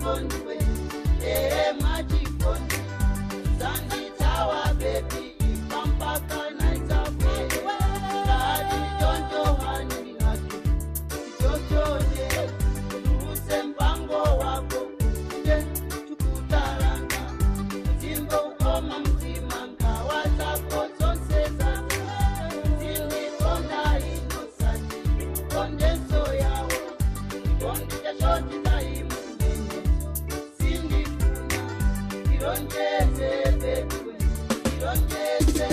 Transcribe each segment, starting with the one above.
Mwachikondi we, eh mwachikondi. Sanditawa baby, ipampaka naitawe. Kadi choncho hani ngati chochote, utuluse mpango wako uje tukutalanga. Mzimbo ukoma mtima nkawa zako zonse zata. Zindikonda inosati, kondenso yawo. Chikondi cha shoti taimu kumenezo. Sindifuna, ilonjeze baby we, ilonjeze.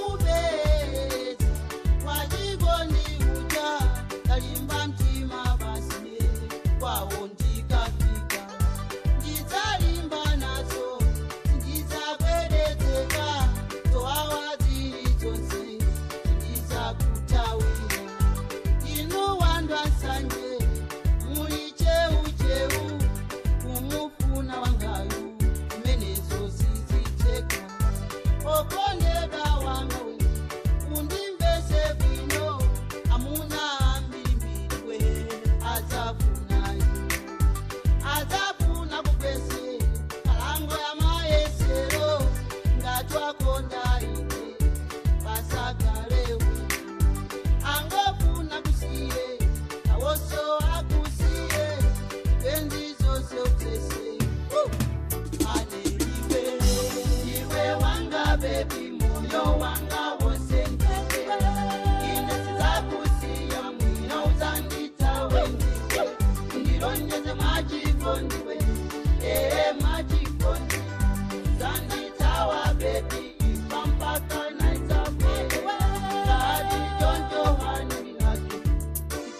Ndamubeza wachikondi uja kalimba mtima basi kwawo ndikafika ndidzalimba nazo ndidzabweredzeka zowawa dziri dzonse ndidzakutawira inu wandwa nsanje muli cheucheu kumufuna wangayu kumenezo ziziteka okondeka wanga we undimvese bwino amuna ambirimbiri we adzafunayo adzafuna kupese kalango ya mayesero ngatwakonda ine pasakalewe angofuna kusiye awoso akusiye benzizose utsese ane iwe iwe wanga bebi moyo wanga wose ndiwe ine sizakusiya mwina uzanditawe ndiwe ndilonjeze mwachikondi we ee mwachikondi zanditawa bebi ipampaka naitawe kati choncho hani ngati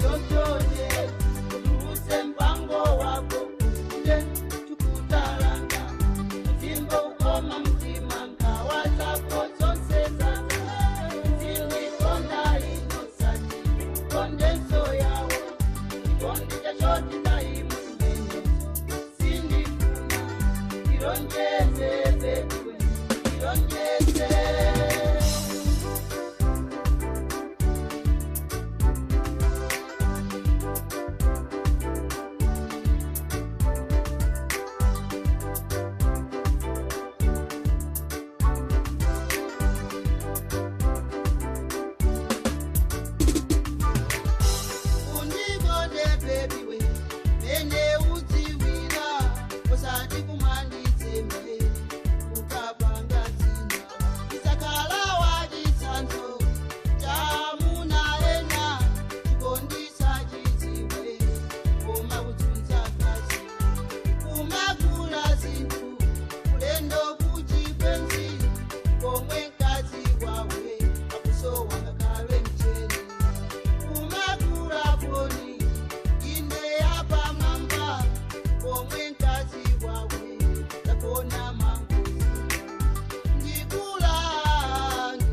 chochote utuluse mpango wako uje tukutalanga mzimbo ukoma mtima nkawa zako zonse zata zindikonda inosati kondenso yawo chikondi cha shoti taimu kumenezo sindifuna ilonjeze baby we ilonjeze. Undikonde baby we mene udziwira usati kumanditsembe ukapanga dzina isakala wachitsanzo chamuna ena chikondisa chidziwe koma kudzunza kazi kumakula zinthu kulendo kuchikwenzi komwe mkazi wawe akusowa ngakhale mchere kumakula poni ine yapamwamba pomwe mkazi wawe takona mangozi ndikulange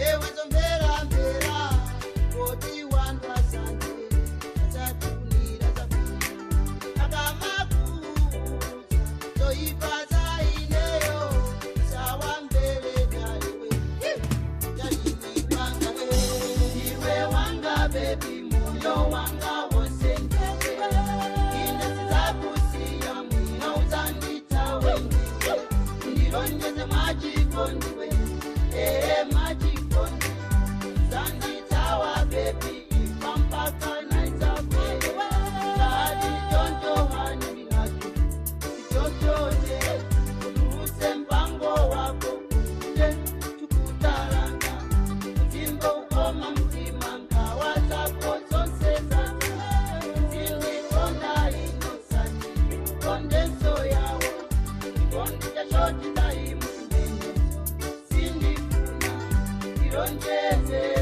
ewe zomveramvera koti wantu asanje achatunira zabwino akamakuza zoipa zaineyo sawamvere daliwe dalimiwanga iwe wanga bebi moyo wanga wose ndiwe ine sizakusiya mwina uzanditawe ndiwe ndilonjeze mwachikondi we ee mwachikondi zanditawa bebi ipampaka naitawe kati choncho hani ngati chochote utuluse mpango wako uje tukutalanga mzimbo ukoma mtima nkawa zako zonse zata zindikonda inosati kondenso yawo chikondi cha shoti taimu kumenezo sindifuna ilonjeze.